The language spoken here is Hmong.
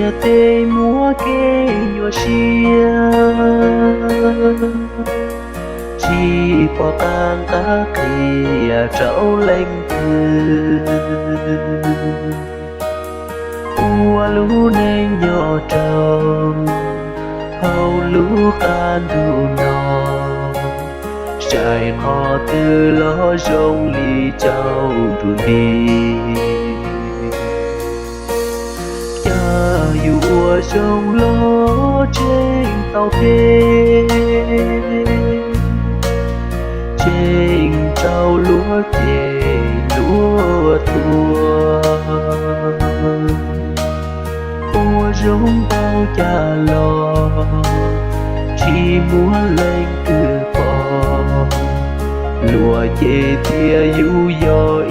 Ntiaj teb muaj kev nyuaj siab, tsis pom qab qhia rau leej twg. Ua lub neej nyob rau hauv lub qab ntuj no, saib qhov twg los zoo li caum nruab nti. Cas yus ua zoo los tseem tau phem, tseem raug luag cem luag thuam. Ua zoo ntau cas los tsis muaj leej twg pom, luag cem tias yus yog